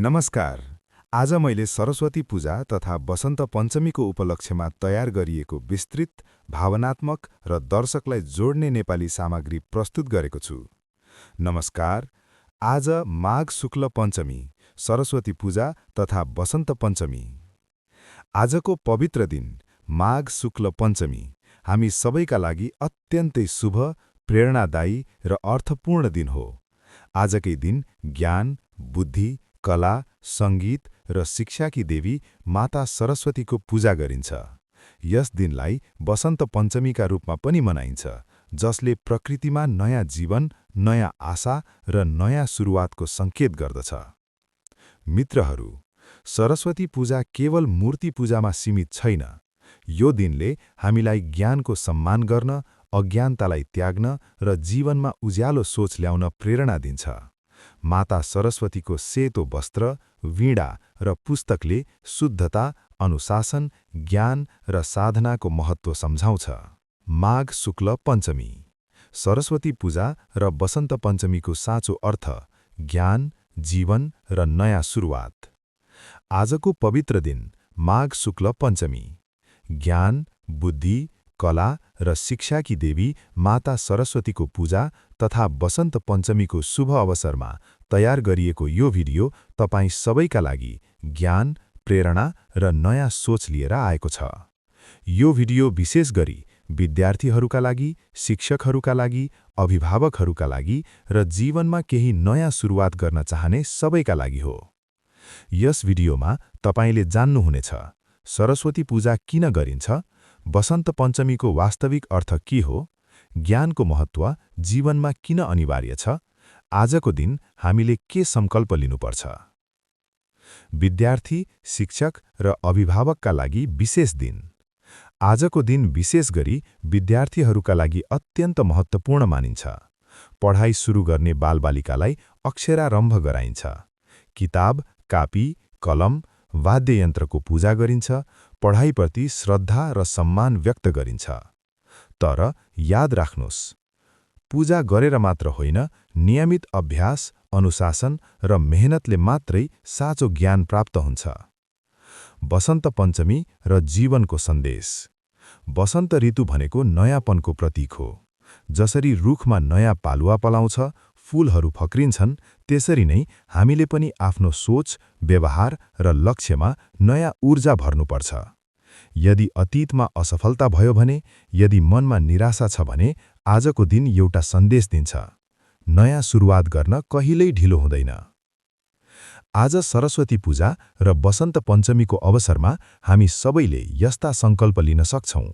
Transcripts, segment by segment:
नमस्कार। आज मैले सरस्वती पूजा तथा वसन्त पञ्चमीको उपलक्ष्यमा तयार गरिएको विस्तृत, भावनात्मक र दर्शकलाई जोड्ने नेपाली सामग्री प्रस्तुत गरेको छु। नमस्कार। आज माघ शुक्ल पञ्चमी, सरस्वती पूजा तथा वसन्त पञ्चमी। आजको पवित्र दिन, माघ शुक्ल पञ्चमी, हामी सबैका लागि अत्यन्तै शुभ, प्रेरणादायी र अर्थपूर्ण दिन हो। आजकै दिन ज्ञान, बुद्धि, कला, सङ्गीत र शिक्षाकी देवी माता सरस्वतीको पूजा गरिन्छ। यस दिनलाई वसन्त पञ्चमीका रूपमा पनि मनाइन्छ, जसले प्रकृतिमा नयाँ जीवन, नयाँ आशा र नयाँ सुरुवातको सङ्केत गर्दछ। मित्रहरू, सरस्वती पूजा केवल मूर्ति पूजामा सीमित छैन। यो दिनले हामीलाई ज्ञानको सम्मान गर्न, अज्ञानतालाई त्याग्न र जीवनमा उज्यालो सोच ल्याउन प्रेरणा दिन्छ। माता सरस्वतीको सेतो वस्त्र, वीणा र पुस्तकले शुद्धता, अनुशासन, ज्ञान र साधनाको महत्त्व सम्झाउँछ। माघ शुक्ल पञ्चमी, सरस्वती पूजा र वसन्त पञ्चमीको साँचो अर्थ ज्ञान, जीवन र नयाँ सुरुवात। आजको पवित्र दिन, माघ शुक्ल पञ्चमी, ज्ञान, बुद्धि, कला र शिक्षाकी देवी माता सरस्वतीको पूजा तथा वसन्त पञ्चमीको शुभ अवसरमा तयार गरिएको यो भिडियो तपाईँ सबैका लागि ज्ञान, प्रेरणा र नयाँ सोच लिएर आएको छ। यो भिडियो विशेष गरी विद्यार्थीहरूका लागि, शिक्षकहरूका लागि, अभिभावकहरूका लागि र जीवनमा केही नयाँ सुरुवात गर्न चाहने सबैका लागि हो। यस भिडियोमा तपाईले जान्नुहुनेछ सरस्वती पूजा किन गरिन्छ, वसन्त पञ्चमीको वास्तविक अर्थ के हो, ज्ञानको महत्त्व जीवनमा किन अनिवार्य छ, आजको दिन हामीले के सङ्कल्प लिनुपर्छ। विद्यार्थी, शिक्षक र अभिभावकका लागि विशेष दिन। आजको दिन विशेष गरी विद्यार्थीहरूका लागि अत्यन्त महत्त्वपूर्ण मानिन्छ। पढाइ सुरु गर्ने बालबालिकालाई अक्षरारम्भ गराइन्छ। किताब, कापी, कलम, वाद्ययन्त्रको पूजा गरिन्छ, पढाइप्रति श्रद्धा र सम्मान व्यक्त गरिन्छ। तर याद राख्नुहोस्, पूजा गरेर मात्र होइन, नियमित अभ्यास, अनुशासन र मेहनतले मात्रै साँचो ज्ञान प्राप्त हुन्छ। वसन्त पञ्चमी र जीवनको सन्देश। वसन्त ऋतु भनेको नयाँपनको प्रतीक हो। जसरी रुखमा नयाँ पालुवा पलाउँछ, फूलहरू फक्रिन्छन्, त्यसरी नै हामीले पनि आफ्नो सोच, व्यवहार र लक्ष्यमा नयाँ ऊर्जा भर्नुपर्छ। यदि अतीतमा असफलता भयो भने, यदि मनमा निराशा छ भने, आजको दिन एउटा सन्देश दिन्छ। नयाँ सुरुवात गर्न कहिल्यै ढिलो हुँदैन। आज सरस्वती पूजा र वसन्त पञ्चमीको अवसरमा हामी सबैले यस्ता सङ्कल्प लिन सक्छौँ।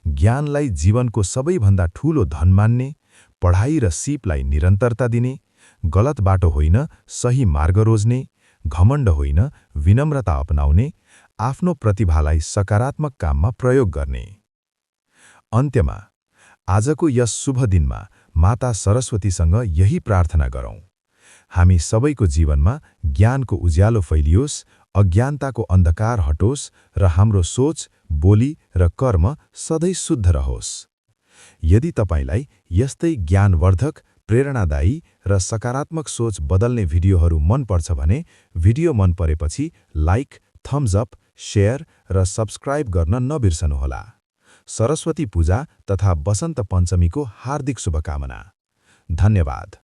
ज्ञानलाई जीवनको सबैभन्दा ठूलो धन मान्ने, पढाइ र सिपलाई निरन्तरता दिने, गलत बाटो होइन सही मार्ग रोज्ने, घमण्ड होइन विनम्रता अपनाउने, आफ्नो प्रतिभालाई सकारात्मक काममा प्रयोग गर्ने। अन्त्यमा, आजको यस शुभ दिनमा माता सरस्वतीसँग यही प्रार्थना गरौँ। हामी सबैको जीवनमा ज्ञानको उज्यालो फैलियोस्, अज्ञानताको अन्धकार हटोस् र हाम्रो सोच, बोली र कर्म सधैँ शुद्ध रहोस्। यदि तपाईलाई यस्तै ज्ञानवर्धक, प्रेरणादायी र सकारात्मक सोच बदल्ने भिडियोहरू मन पर्छ भने भिडियो मन परेपछि लाइक, थम्स अप, शेयर र सब्स्क्राइब गर्न नबिर्सनुहोला। सरस्वती पूजा तथा वसन्त पञ्चमीको हार्दिक शुभकामना। धन्यवाद।